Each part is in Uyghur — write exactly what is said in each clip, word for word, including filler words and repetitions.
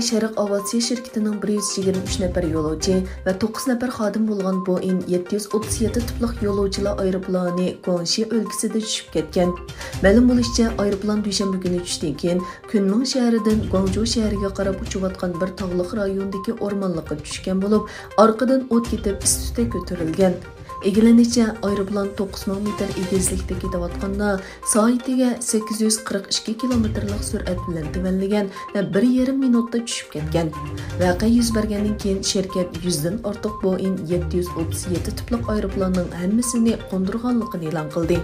شەرق ئاۋىئاتسىيە شىركىتىنىڭ بىر يۈز يىگىرمە ئۈچ نەپەر يولۇچى ۋە توققۇز نەپەر خادىم بولغان بوئىڭ يەتتە يۈز ئوتتۇز يەتتە تىپلىق يولۇچىلار ئايروپىلانى گۇاڭشى ئۆلكىسىدە چۈشۈپ كەتكەن. مەلۇم بولۇشىچە، ئايروپىلان دۈشەنبە كۈنى چۈشتىن كېيىن كۈنمىڭ شەھىرىدىن گۇاڭجۇ شەھىرىگە قاراپ ئۇچۇۋاتقان بىر تاغلىق رايوندىكى ئورمانلىققا چۈشكەن بولۇپ، ئارقىدىن ئوت كېتىپ، ئىسسىتى كۆتۈرۈلگەن. ئىگىلىنىشىچە، ئايروپىلان توققۇز مىڭ مېتىر ئېگىزلىكتە كېتىۋاتقاندا، سائىتىگە سەككىز يۈز قىرىق ئىككى كىلومېتىرلىق سۈرئەت بىلەن تۆۋەنلىگەن ۋە بىر يېرىم مىنۇتتا چۈشۈپ كەتكەن. ۋەقە يۈز بەرگەندىن كېيىن، شىركەت يۈزدىن ئارتۇق بوئىڭ يەتتە يۈز ئوتتۇز يەتتە تىپلىق ئايروپىلاننىڭ ھەممىسىنى قوندۇرغانلىقىنى ئېلان قىلدى.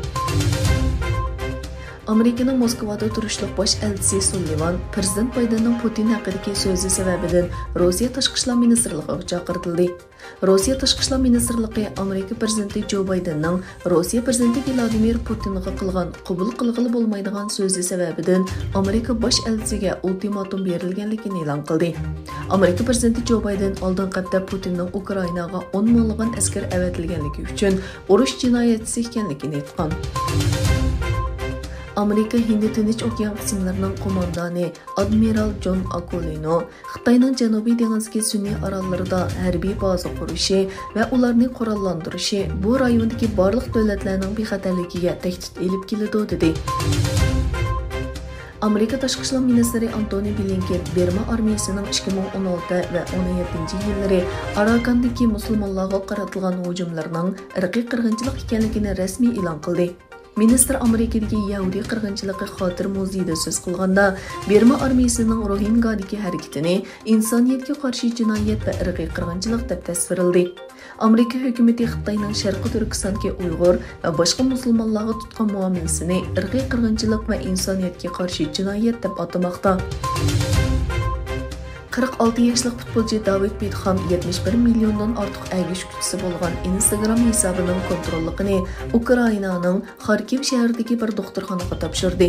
ئامېرىكىنىڭ موسكۋادا تۇرۇشلۇق باش ئەلچىسى سۇللىۋان پىرېزىدېنت بايدېننىڭ پۇتىن ھەققىدىكى سۆزى سەۋەبىدىن روسىيە تاشقى ئىشلار مىنىستىرلىقىغا چاقىرتىلدى. روسىيە تاشقى ئىشلار مىنىستىرلىقى ئامېرىكا پىرېزىدېنتى جو بايدېننىڭ روسىيە پىرېزىدېنتى ۋلادىمىر پۇتىنغا قىلغان قوبۇل قىلغىلى بولمايدىغان سۆزى سەۋەبىدىن ئامېرىكا باش ئەلچىسىگە ئۇلتىماتوم بېرىلگەنلىكىنى ئېلان قىلدى. ئامېرىكا پىرېزىدېنتى جو بايدېن ئالدىنقى ھەپتە پۇتىننىڭ ئۇكرائىناغا ئون مىڭلىغان ئەسكەر ئەۋەتىلگەنلىكى ئۈچۈن ئۇرۇش جىنايەتچىسى ئىكەنلىكىنى ئېيتقان. ئامېرىكا ھىندى تىنچ ئوكيان قىسىملىرىنىڭ قوماندانى ئادمىرال جون ئاكۇلىنو خىتاينىڭ جەنۇبىي دېڭىزدىكى سۈنئىي ئاراللىرىدا ھەربىي بازا قۇرۇشى ۋە ئۇلارنى قوراللاندۇرۇشى بۇ رايوندىكى بارلىق دۆلەتلەرنىڭ بىخەتەرلىكىگە تەھدىت ئېلىپ كېلىدۇ، دېدى. ئامېرىكا تاشقى ئىشلار مىنىستىرى ئانتونى بلىنكېن بىرما ئارمىيىسىنىڭ ئىككى مىڭ ئون ئالتە ۋە ئون يەتتىنچى يىللىرى ئاراكاندىكى مۇسۇلمانلارغا قاراتىلغان ھۇجۇملىرىنىڭ ئىرقىي قىرغىنچىلىق ئىكەنلىكىنى رەسمىي ئېلان قىلدى. مىنىستىر ئامېرىكىدىكى يەھۇدىي قىرغىنچىلىقى خاتىرە مۇزېيىدا سۆز قىلغاندا، بىرما ئارمىيىسىنىڭ روھىنگادىكى ھەرىكىتىنى ئىنسانىيەتكە قارشى جىنايەت ۋە ئىرقىي قىرغىنچىلىق دەپ تەسۋىرلىدى. ئامېرىكا ھۆكۈمىتى خىتاينىڭ شەرقىي تۈركىستاندىكى ئۇيغۇر ۋە باشقا مۇسۇلمانلارغا تۇتقان مۇئامىلىسىنى ئىرقىي قىرغىنچىلىق ۋە ئىنسانىيەتكە قارشى جىنايەت دەپ ئاتىماقتا. قىرىق ئالتە ياشلىق پۇتبولچى داۋىد بېكخام يەتمىش بىر مىليوندىن ئارتۇق ئەگىشكۈچىسى بولغان ئىنستاگرام ھېسابىنىڭ كونتروللۇقىنى ئۇكرائىنانىڭ خاركىۋ شەھىرىدىكى بىر دوختۇرخانىغا تاپشۇردى.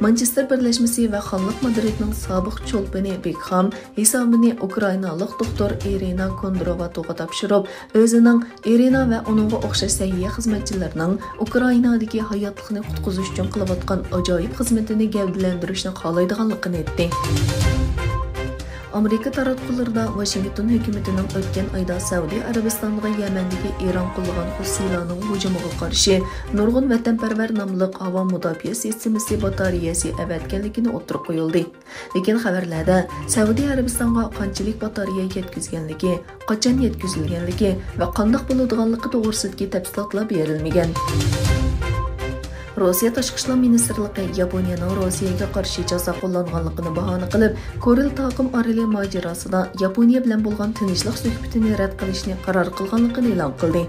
مانچېستېر بىرلەشمىسى ۋە خانلىق مادرىدنىڭ سابىق چولپىنى بېكخام ھېسابىنى ئۇكرائىنالىق دوختۇر ئىرىنا كوندروۋاتوغا تاپشۇرۇپ، ئۆزىنىڭ ئىرىنا ۋە ئۇنىڭغا ئوخشاش سەھىيە خىزمەتچىلىرىنىڭ ئۇكرائىنادىكى ھاياتلىقنى قۇتقۇزۇش ئۈچۈن قىلىۋاتقان ئاجايىپ خىزمىتىنى گەۋدىلەندۈرۈشنى خالايدىغانلىقىنى ئېيتتى. ئامېرىكا تاراتقۇلىرىدا ۋاشىنگتون ھۆكۈمىتىنىڭ ئۆتكەن ئايدا سەئۇدى ئەرەبىستانغا يەمەندىكى ئىران قوللىغان خۇسسىلارنىڭ ھۇجۇمىغا قارشى نۇرغۇن ۋەتەنپەرۋەر ناملىق ھاۋا مۇداپىئە سىستېمىسى باتارېيەسى ئەۋەتكەنلىكىنى ئوتتۇرىغا قويۇلدى. لېكىن خەۋەرلەردە سەئۇدى ئەرەبىستانغا قانچىلىك باتارېيە يەتكۈزگەنلىكى، قاچان يەتكۈزۈلگەنلىكى ۋە قانداق بولىدىغانلىقى توغرىسىدىكى تەپسىلاتلار بېرىلمىگەن. روسىيە تاشقى ئىشلار مىنىستىرلىقى ياپونىيەنىڭ روسىيەگە قارشى جازا قوللانغانلىقىنى باھانە قىلىپ، كورېل تاقىم ئارىلى ماجىراسىدا ياپونىيە بىلەن بولغان تىنچلىق سۆھبىتىنى رەت قىلىشنى قارار قىلغانلىقىنى ئېلان قىلدى.